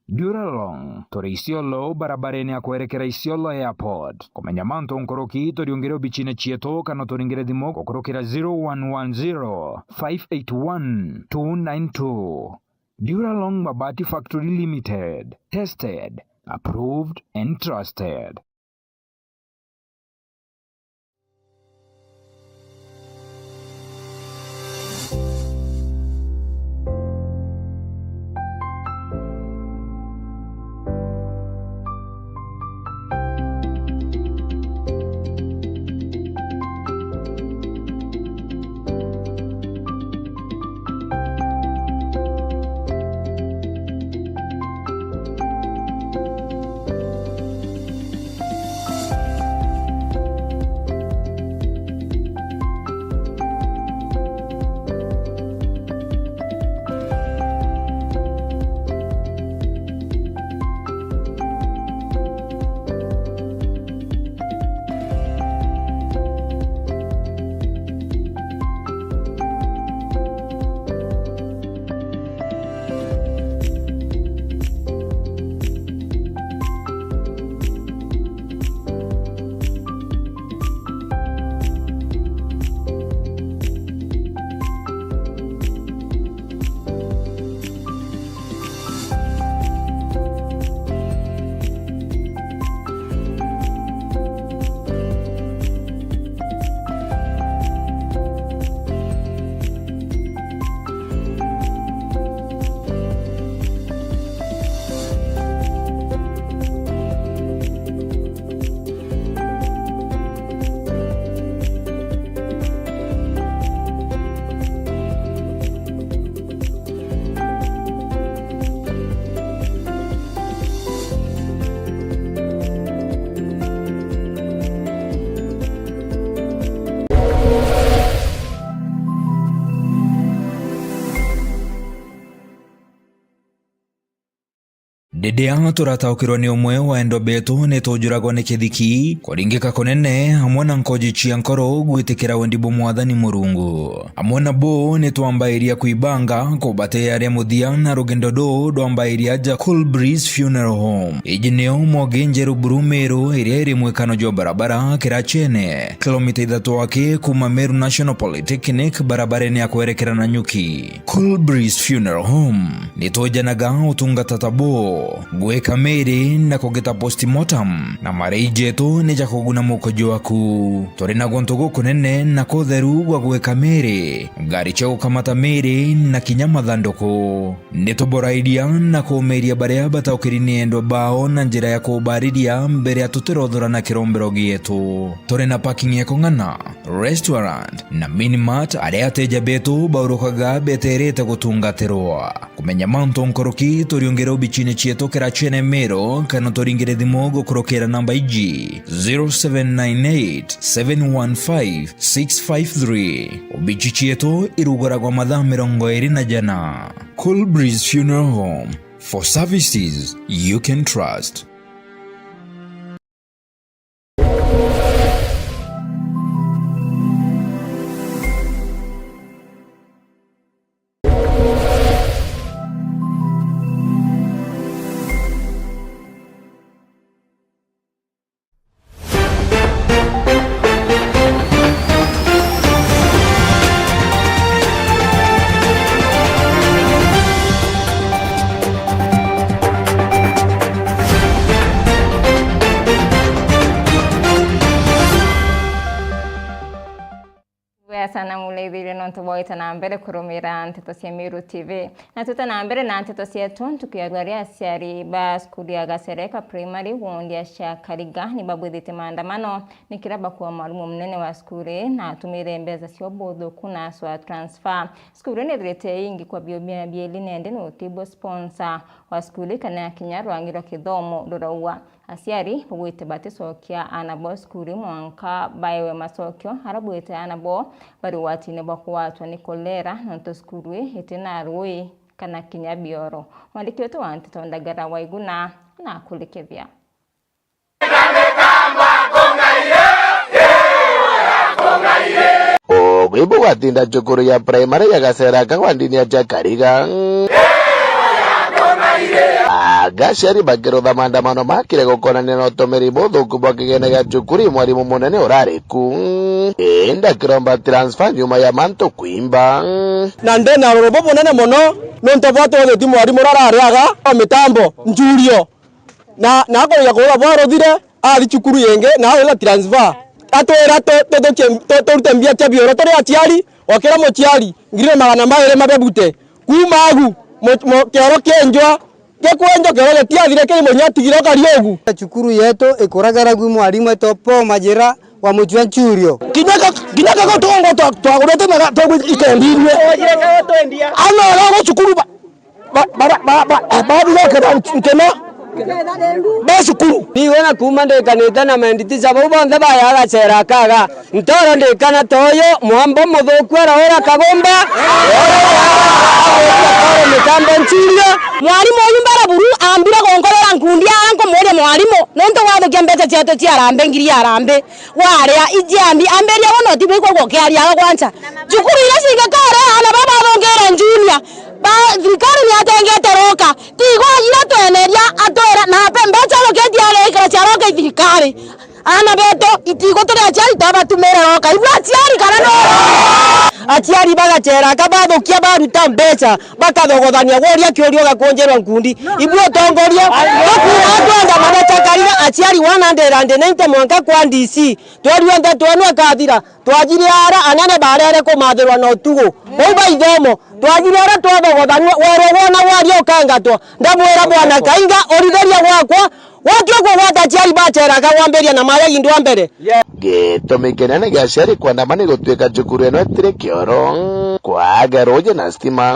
Duralong, turi Isiolo, barabarene ya kwerekera Isiolo Airport. Kumenya mantu nkuruki, turiungire obicine cietu kana turingire thimu gukurukira zero one one zero, five eight one, two nine two. Duralong Mabati Factory Limited. Tested, approved and trusted. Riria turataukirwa ni umwe wa endwa betu, ni tujuragwa ni kithiki, kuringika kunene, amwe na nkoji cia nkoro gwitikira wendi bwa Mwathani Murungu. Amwe na bo ni twambairia kwibanga kubatearia muthia na rugendo ruu rwambairia aja Cool Breeze Funeral Home. Iji nio Mwogi Njeru Buru Meru, iria iri mwikano jwa barabara Kirachene, kilomita ithatu aki kuuma Meru National Polytechnic, barabarene ya kwerekera Nanyuki. Cool Breeze Funeral Home. Ni twejanaga utungata ta buu, gwika miri na kugita postmortem, na marei jetu ni ja kuguna muko jwaku. Turi na guntu gukunene na kutheru gwa gwika miri, ngari cia gukamata miri na kinya mathanduku. Ni tuborairia na kuumiria baria bataukiri ni endwa bao na njira ya kubariria mbere ya tutirothora na kirombero gietu. Turi na parking ya kung'ana, restaurant na minimart, aria ateja betu baurukaga beterete gutungatirwa. Kumenya mantu nkuruki, turiungire obichine cietu Kirachene Meru, kana turingire thimu gukurukira namba iji, zero seven nine eight, seven one five, six five three. Obichi cietu iruguragwa mathaa mirongo iri na jana. Cool Breeze Funeral Home, for services you can trust. Bwega sana muleithire nontu bwaita na mbere kurumira nteto cia Meru T V. Na twita na mbere na nteto cietu, ntuku ya rua ria aciari ba cukuru ya Gasereka Primary, ward ya cia Kariga, ni babwithite maandamano, ni kira bakua mwarimu munene wa cukuru na atumire mbeca cia ubuthuku na aswa transfer. Cukuru ni ithirite ingi kwa biumia bieli nende ni utibwo sponsor wa cukuru kana kinya rwangi rwa kithomo ruraua. Aciari bagwite baticokia aana bao cukuru mwanka baewe macokio, ara bwite aana bao bari ugwatine bwa kugwatwa ni kolera, nontu cukuru ii itina rui kana kinya bioro. Mwandiki wetu wa nteto Ndagara Waiguna nakurikithia. Ugwi bugwatinda cukuru ya primary ya Gasereka kwa ndini ya Jakariga. Aga aciari bakirutha maandamano makire gukonania na utumiri buthuku bwa kigene gia cukuru, mwarimu munene urari ku. Indi akiromba transfer nyuma ya mantu kwimba. Na ndina ruru bubunene mono, nontu bwa twithiti mwarimu uria arari aga o mitambo, Njurio. Na, na akurikia kuura bwaruthire, athi cukuru yingi, na aurira transfer. Atwira tu-, tuthukie, tu-, turute mbia cia bioro turi aciari, o kira muciari, ngiri na magana mairi mabebute. Kuuma agu, mu-, mu-, kioro kienjwa, gikwenjwa, kioro gitiathire, kiri munya atigire ukari ugu. Cukuru yetu ikuragira gu mwarimu wetu Paul Majira wa Mutua Nchurio. Kinya ka-, kinya kago tugongo twa-, twagurite na ga-, twagwite ikendithue. Ana oro cukuru ba-, Ba-, ba-, ba-, ba-, eh, bathire kena nkeno. Be cukuru. Niwe na kuuma ndikanite na mainditicha bau bonthe baya agacera akaga. Ntoro ndikana ta uyu, mwambo muthuku araura kagumba. Mitambo nchiria. Mwarimu uyu mbara buru ambire gunkorera nkundi ara nkumuria mwarimu, nontu gwathukia mbeca cietu cia arambe, ngiri ya arambe. Waria, ijiambi, ambiria wona utibwigua gukiaria aga gwancha. Cukuru iria cingikore aana baba bathungire junior, ba, thirikari ni atengete roka. Tigo ajira tweneria atwira, na pe mbeca arukitie arekira cia roka i thirikari. Aana betu, itigo turi aciari twabatumire roka. Ibua aciari kana no? Aciari bagacera aka bathukia baruta mbeca. Bakathogothania, guria kiuria ugakunjirwa nkundi. Ibua utongoria, tukuuga twenda mabeta karira aciari one hundred and ninety mwanka kwa D C. Tweri onthe twenu akathira, twajiri ara anene barere kumathirwa na utugu. Bau ba ithomo, twajiri ara twathogothania, werwo wona waria ukengatwa. Ndamwira Bwana Kainga, urithiria gwakwa, Wati ukugwata aciari baceraga wambiria na maya gindu wa mbere. Gitumi kinene gia aciari kwandamana ni gutuika cukuru ino itiri kioro, kwaga ruuji na stima.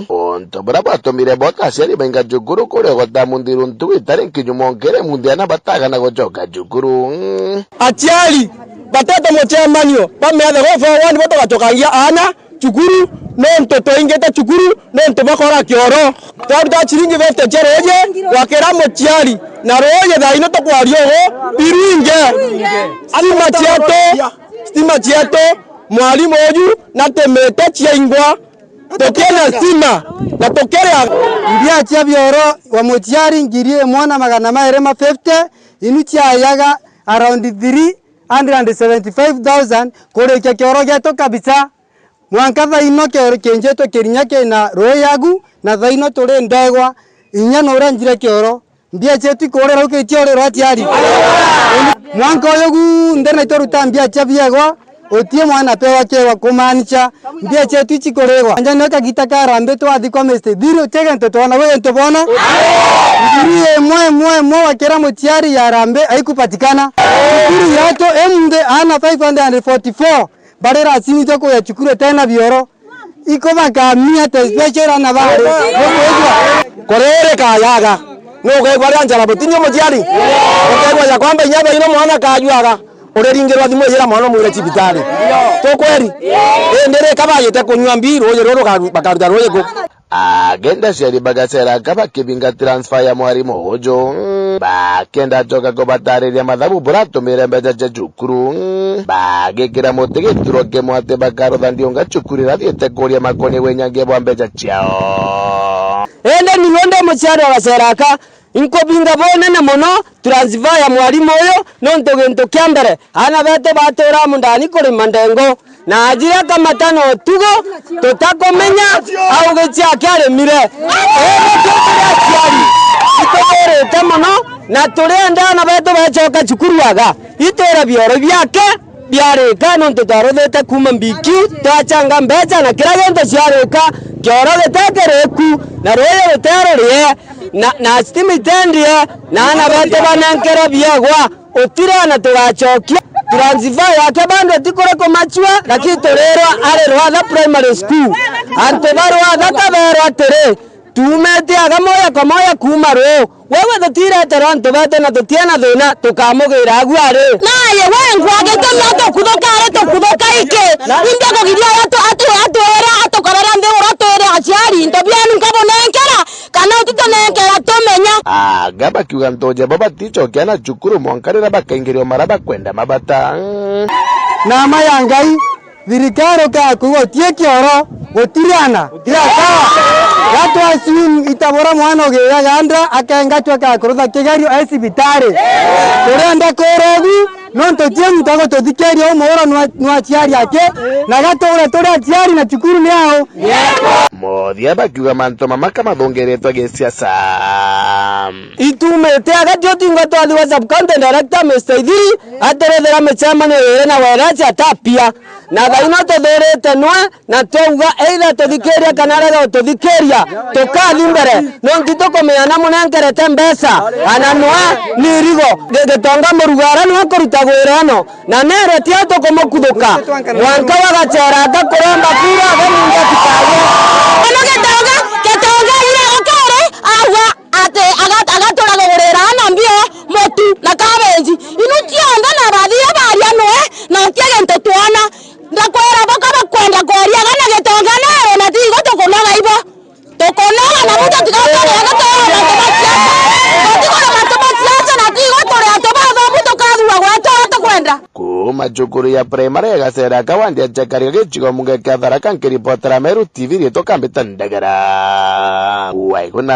Untu buria bwatumire bota aciari bainga cukuru kuria ugota munthiru ntugu itari nkinyu monkere munthi ana batagana gucoka cukuru. Aciari batete mucemanio, bamiathe go forward bo tugacokangia ana, Cukuru, nontu twaingite cukuru, nontu bakora kioro. Twaruta ciringi fifty cia ruuji, gwakira muciari, na ruuji thaa ino tukwaria ugu, irwinge. Stima cietu, stima cietu, mwarimu uju, na tumite ciaingwa, tutina stima, na tukiria. Mbia cia bioro wa muciari ngiri imwe na magana mairi ma fifty, inu ciayaga around three hundred and seventy-five thousand, kurikia kioro gietu kabisa. Mwanka thaa ino kioro kienjetwe Kirinya kina ruuji agu, na thaa ino turi ndegwa, inya nuria njire kioro. Mbia cietu ikurira u kitia urirwa aciari. Mwanka uyu gunthe na ituruta mbia cia biegwa, utie mwana pewa kiegwa kumaanisha mbia cietu icikurigwa. Anja nio kagita ka Harambee twathikwa Mister Thiri, utie gento twona, gwi gento bona. Ngiri imwe, imwe, imwe wakira muciari ya Harambee aikupatikana. Cukuru yetu imunthi ana five hundred and forty-four. Barira aciari cia kuya cukuru tena bioro. Iko bakamia te special ana bari. Nukwigua? Kuriri kayaga. Nukwigua ria njara butinyo muciari? Ukaigua ya kwamba inya baino mwana kajuaga. Uriringirwa thimu ijira mwana umwire cibitari. Tukweri? Indi ri kabayite kunyua mbi, ruuji ruru rukaru-, bakaruta ruuji ku? Agenda aciari bagacera aka bakibinga transfer ya mwarimu uju, bakenda acoka kubatariria mathabu buratumire mbeca cia cukuru, bagikira muti gituro kimwe ati bakarutha ndiunga cukuru iria thiite kuria makoni winyangia bwa mbeca ciao. Indi niwe ndi muciari wa gacera aka, inkubinga bunene mono transfer ya mwarimu uyu, nontu gintu kia mbere, ana betu batura mundani kurima ndengo, na ajira kamata na utugo, tutakumenya au gichia kiarimire. Indi twi turi aciari, itugirite mono, na turienda ana betu bacoka cukuru aga, itwira bioro biake biarika, nontu twaruthite kuuma mbiki, twachanga mbeca na kira gintu ciarika, kioro gitekiriku, na ruuji ruterurie, na, na stima itendie, na ana betu banenkere biegwa. Utira na tugacokia. Transfer yake bado tikuri kumachua, lakini turirwa ari Rwatha Primary School. Antu ba Rwatha taberwa atiri, tuumite aga moya kwa moya kuuma ruu. Wewe tutireterwa antu betu na tutiena thina, tukamugira agu ari. Naye we ngwa gitumi atukuthuka ari tukuthuka iki? Imbi kugiria atu, atu, atwira, atukorera nthiguru atwire aciari, into bienu nkabunenkera, kana utitunenkera tumenya. Aga bakiuga ntoje bo baticokia na cukuru mwanka riria bakaingirio mara bakwenda mabata. Na ma ya Ngai, thirikari ukakuga utie kioro, gutiri ana, tira sawa. Gatwa assume itabura mwana ugiaga nda, akengatwa akakurutha kigerio e cibitari. Turenda kurogu, nontu tie muntu agututhikiria umuuro nwa, nwa aciari ake, na gatuure turi aciari na cukuru ni ao. Muthia bakiuga mantu mama kamathungiritwe gisiasa. Itumite aga tio twingwa twathigwa sub county director Mister Ithiri aturethera micemanio iri na Wairesi atapia. Na thaino tuthurite nwe na twauga either tuthikiria kana arega gututhikiria, tukathi mbere. Nontu tukumenya na munenkerete mbeca, ana nwe ni irigo. Gi-, Gitonga Murugara nwe kuruta gwira ino. Na nere tio tukumukuthuka. Mwanka wa gacera atakuromba kura, we muntu atikaye. Ono Gitonga, Gitonga ira ukere, agwa ati aga-, agatura kugurira ana mbio, mutu na kabenji. Inu cionthe na bathie baria nwe, na utie gintu twona. Ndakwira boka bakwenda kwaria gana Gitonga nere, na tigo tukunoga ibo. Tukunoga na mutu tiga uturia guturia mantu ma siasa. Tutigure mantu ma siasa na tiga uturia antu bathomu tukathura gwetu uria tukwenda. Kuuma cukuru ya primary ya Gacera Kawandi ya Chakari gicigo mbunge kia Tharaka, nkiripotera Meru T V, riitwa Kambita Ndagara. Waiguna.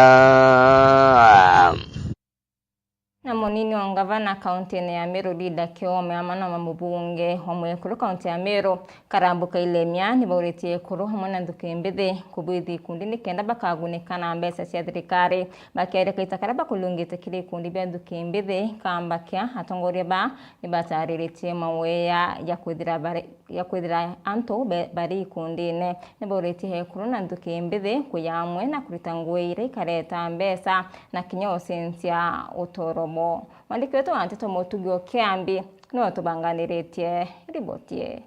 Na munini wa ngavana kaunti-ini ya Meru Linda Kiome amwe na mubunge wa mwekuru kaunti ya Meru Karambu Kailemia nibauritie ekuru amwe na nthuki mbithi kubwithi ikundi nikenda bakagunika na mbeca cia thirikari. Bakiaria kaita karia bakulungite kiri ikundi bia nthuki mbithi ka Mbakia, atongoria ba nibatariritie mawea ya kwithira bari ya kwithira antu be-, bari ikundine. Nibauritie ekuru na nthuki mbithi kuya amwe na kurita ngugi iria ikareta mbeca na kinya ucenjia utoro bwao. Mwandiki wetu wa nteto Mutugi wa Kiambi niwe utubanganiritie riboti ii.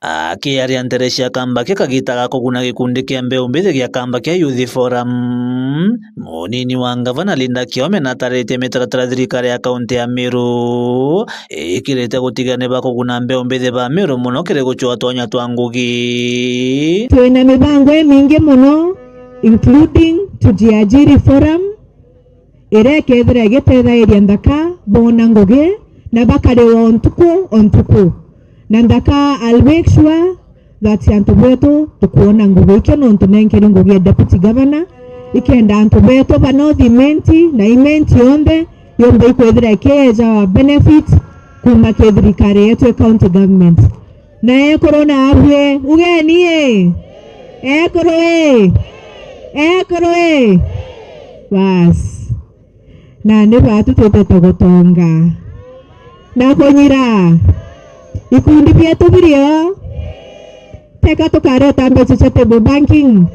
Akiaria ntere cia Kambakia kagiita ga kuguna gikundi kia mbeu mbithi gia Kambakia Youth Forum, munini wa ngavana Linda Kiome natariritie mitaratara thirikari ya kaunti ya Meru ikirite gutigira ni bakuguna mbeu mbithi ba Meru mono kiri gucwaa twanya twa ngugi. Twina mibango imingi mono, including Tujiajiri Forum, iria ikethira igitethairia nthaka boona ngugi na bakariwa o ntuku o ntuku. Na nthaka, I'll make sure that antu betu tukwona ngugi. Ikio nontu nenkeri ngugi ya deputy governor, ikenda antu betu ba North Imenti na Imenti yonthe yomba ikwithira ikiejawa benefit kuuma ki thirikari yetu ya county government. Na ekuru na abue, ugeni i? Ekuru i? Ekuru i? Bas. Nandi baatu twitite gutonga na kunyira. Ikundi bietu birio, teka tukareta mbeca cia table banking,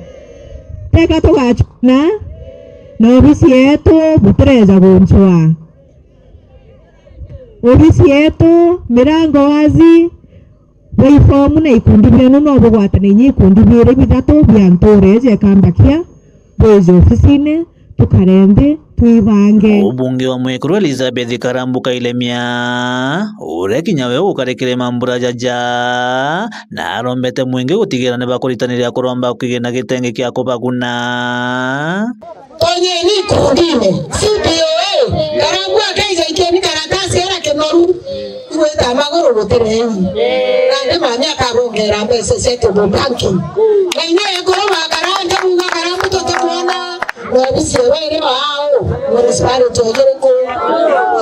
teka tugacuna na obisi yetu butireja guncwa. Obisi yetu mirango wazi, bwi fomu na ikundi bienu no bugwatane inya ikundi biiri bithatu bia ntuura iji ya Kambakia, bwije ofisine, tukare nthi, twibange. Mubunge wa Mwekuru Elizabeth Karambu Kailemia, uria kinya we ukarikire mambura jaja, na arombete mwingi gutigira ni bakuritaniria kuromba kugina gitengi kia kubaguna. Tonyeni ikundine. C P O A. Karambu akaija ikieni karatasi era kinoru. Igwita maguru gutirei. Nandi mami akabongera mbeca cia table banking. Na inya ekuru ba Karambu, muga Karambu tutimwona. Na obisi ewe iri bao. Municipality iriku?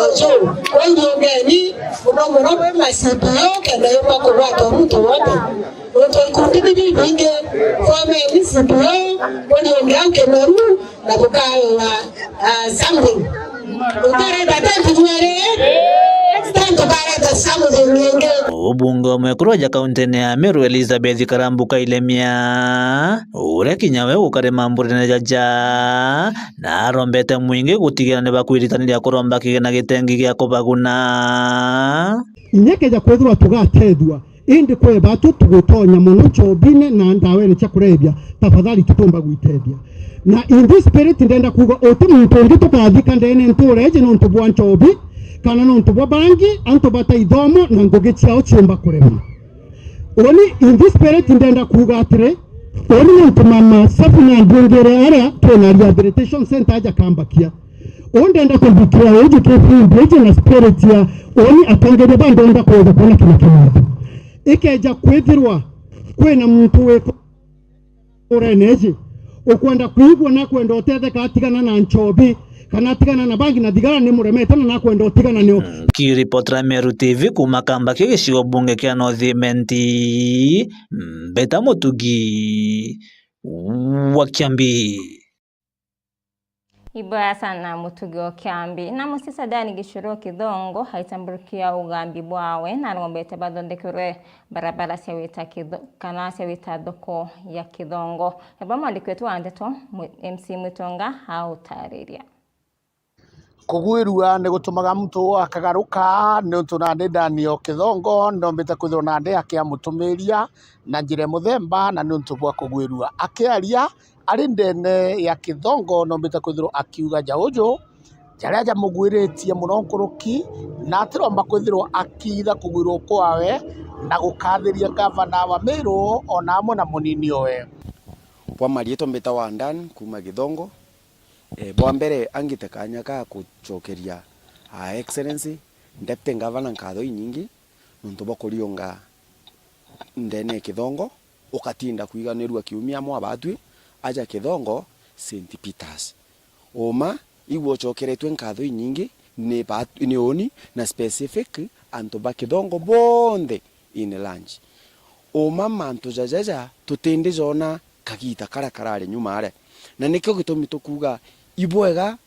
Ojo. Kwa irio ngeni, muno muno bwe ma C P O, kenda yumba kugwatwa muntu wonthe. Nontu ikundi ni bibingi, formeni C P O, buri ungi au kinoru, na bukaewa, ah, something. Ukareta tenti mweri, next time tukareta something ingi. Mubunge wa Mwekuru aja kauntine ya Meru Elizabeth Karambu Kailemia, uria kinya we ukari mamburine jaja, na arombete mwingi gutigira ni bakwiritaniria kuromba kigina gitengi gia kubaguna. Inya keja kwithirwa tugatethua, indi kwe batu tugutonya mono nchobine na ndawene cia kurebia, tafadhali tutumba gwitethia. Na in this spirit ndenda kuuga uti muntu ungi tukathika ndene ntuura iji nontu bwa nchobi, kana nontu bwa bangi, antu bata ithomo na ngugi ciao ciumba kurema. Uni in this spirit ndenda kuuga atiri, uni nontu mama Safina ndungire aria twina rehabilitation center aja Kambakia. Uu ndenda kuthikira uju ki bridge na spirit ya uni atongeria ba ndenda kwenda kuona kina kimantu. Ikeja kwithirwa kwina muntu wi ntuurene iji ukwenda kwigua na kwenda utetheka atigana na nchobi, kana atigana na bangi na thigara ni muremete na nakwenda utigana nio. Nkiripotera Meru T V kuuma Kambakia gicigo bunge kia North Imenti, Mbeta Mutugi wa Kiambi. Ibwega sana Mutugi o Kiambi. Na musiisa Dani Gicuru Kithongo aitamburukia ugambi bwawe na arombete bathondekerwe barabara cia wita Kitho-, kana cia wita thoko ya Kithongo. Nabo mwandiki wetu wa ndeto, Mwi-, M C Mwitonga autariria. Kugwirua ni gutumaga muntu akagaruka, niuntu nandi Dani o Kithongo ndombite kwithirwa nandi akiamutumiria na njira ya muthemba, na niuntu bwa kugwirua akiaria ari ndene ya Kithongo, nombite kwithirwa akiuga ja uju jaria jamugwiritie mono nkuruki, na atiromba kwithirwa akiitha kugwirwa kwawe na gukathiria ngavana wa Meru ona amwe na munini owe. Kwa mariitwa mbitawa Dan kuuma Githongo. Eh, bwa mbere angite kanya ga gucokeria, ah, Excellency Deputy Governor nkatho inyingi nontu bwa kuriunga ndene ya Kithongo, ukatinda kwiganirua kiumia amwe abatwi aja Kithongo Saint Peters. Uma, igwe ucokeretue nkatho inyingi ni ba-, ni uni na specific antu ba Kithongo bonthe in large. Uma mantu jajaja tutindi jona kagita karia karari nyuma aria. Na nikio gitumi tukuuga ibwega,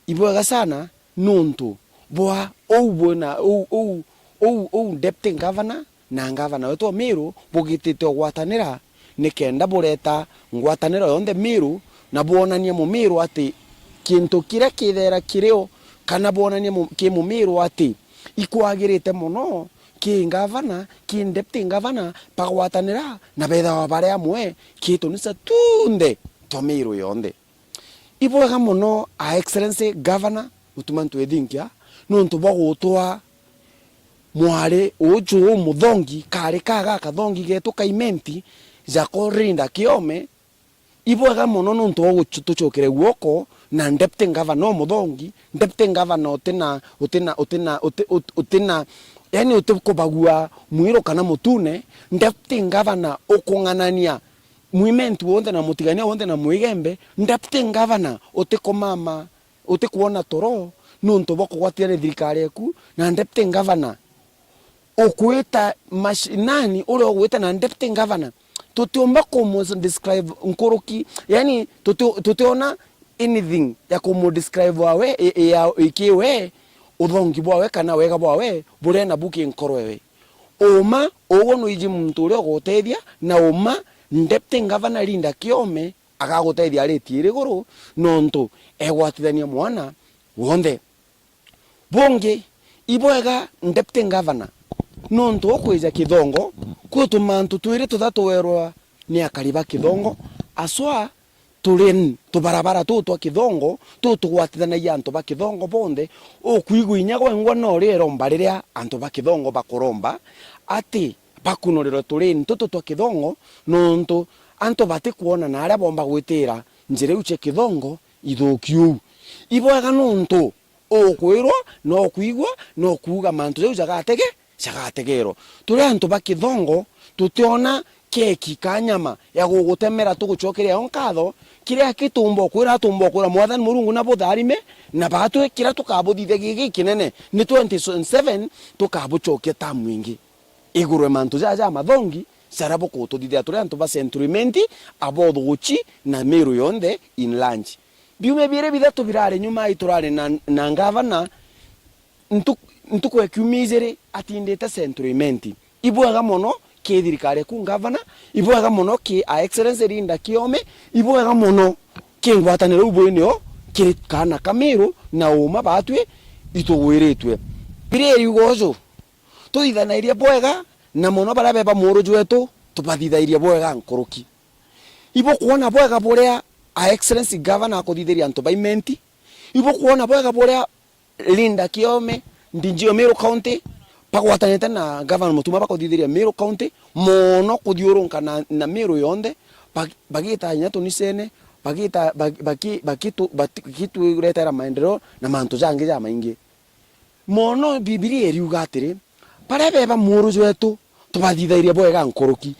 ibwega sana nontu bwa uu bwina, uu, uu, uu, uu Deputy Governor na Governor wetu wa Meru bugitite ugwatanira nikenda bureta ngwataniro yonthe Meru na bwonanie Mumiru ati kintu kiria kithera kirio kana bwonanie mu-, ki Mumiru ati ikwagirite mono ki ngavana, ki deputy ngavana, bagwatanira na bethawa bari amwe, ki tunisa tunthe twa Meru yonthe. Ibwega mono, a Excellency Governor Mutuma M'Ethingia, nontu bwa gutwaa mwari uju umuthongi, kari ka gakathongi getu ka Imenti, jako Linda Kiome. Ibwega mono nontu bwa gucu-, tucokere guoko na deputy governor umuthongi, deputy governor utina, utina, utina, uti-, ut-, utina, yani utikubagua mwiru kana mutune, deputy governor ukung'anania mwimentu wonthe na mutigania wonthe na mwigembe, deputy governor utikumama, utikwona toro nontu bwa kugwatithania thirikari eku, na deputy governor ukwita mashinani uria ugwita na deputy governor, tutiumba kumu describe nkuruki, yani tuti-, tutiona anything ya kumu describe wawe, i-, i-, ya, iki we, uthongi bwawe kana wega bwawe buria nabu ki nkoro ewe. Uma, uguo nwiji muntu uria ugutethia, na uma, deputy governor Linda Kiome agagutethia aritie iri iguru, nontu egwatithania mwana wonthe. Bungi, ibwega deputy governor, nontu ukwija Kithongo, kwi tumantu twiri tuthatu werwa ni akari ba Kithongo, aswa turi n-, tubarabara tuu twa Kithongo, tuu tugwatithanagia antu ba Kithongo bonthe, ukwigua inya gwengwa no riromba riria antu ba Kithongo bakuromba, ati bakunurirwe turini tutu twa Kithongo, nontu antu batikwona na aria bomba gwitira njira iu cia Kithongo ithuki uu. Ibwega nontu ukwirwa, no kwigua, no kuuga mantu jau jagatege-, jagategerwa. Turi antu ba Kithongo, tutiona keki ka nyama ya gugutemera tugucokeria yo nkatho, kiria kitumba ukwira, atumba ukwira Mwathani Murungu na butharime, na batwi kiria tukabuthithagia gikinene ni twenty twenty-seven, tukabucokia tamu ingi. Igurwe mantu jaja jamathongi, jaria bukututhithia turi antu ba Central Imenti, abothuguchi na Meru yonthe in large. Biumia biiri bithatu birari nyuma, ai turari na, na ngavana, ntu-, ntuku ya kiumia ijiri atindite Central Imenti. Ibwega mono ki thirikari eku ngavana, ibwega mono ki a Excellency Linda Kiome, ibwega mono ki ngwataniro iu bwinio kiri kaana ka Meru na uma batwi itugwiritue. Biri iriuga uju, tuthithanairie bwega, na mono baria beba muuru jwetu, tubathithairie bwega nkuruki. Ibukwona bwega buria a Excellency Governor akuthithiria antu ba Imenti? Ibukwona bwega buria Linda Kiome, D G o Meru County, bagwatanite na Governor Mutuma bakuthithiria Meru County, mono kuthiurunka na, na Meru yonthe, bag-, bagita inya tunicene, bagita, bag-, baki-, bakitu-, bati-, bakituretera maendeleo na mantu jangi jamaingi. Mono Bibilia iriuga atiri, baria beba muuru jwetu, tubathithairie bwega nkuruki.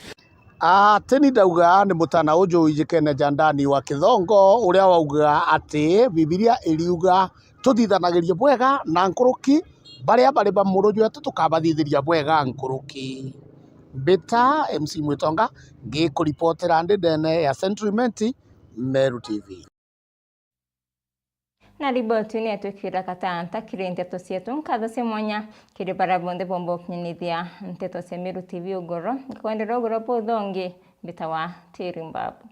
Ati ni ndauga ni mutana uju wijikene ja ndani wa Kithongo, uria wauga ati Bibilia iriuga, tuthithanagirie bwega na nkuruki, baria bari ba muuru jwetu tukabathithiria bwega nkuruki. Mbita M C Mwitonga, ngikuripotera ndi ndene ya Central Imenti, Meru T V. Na riboti ni yatwikira gatanta kiri nteto cietu. Nkatho cia mwanya kiri baria bonthe bomba gukinyithia nteto cia Meru T V ugoro. Nkakwendera ugoro buthongi, mbitawa Tiri Mbabu.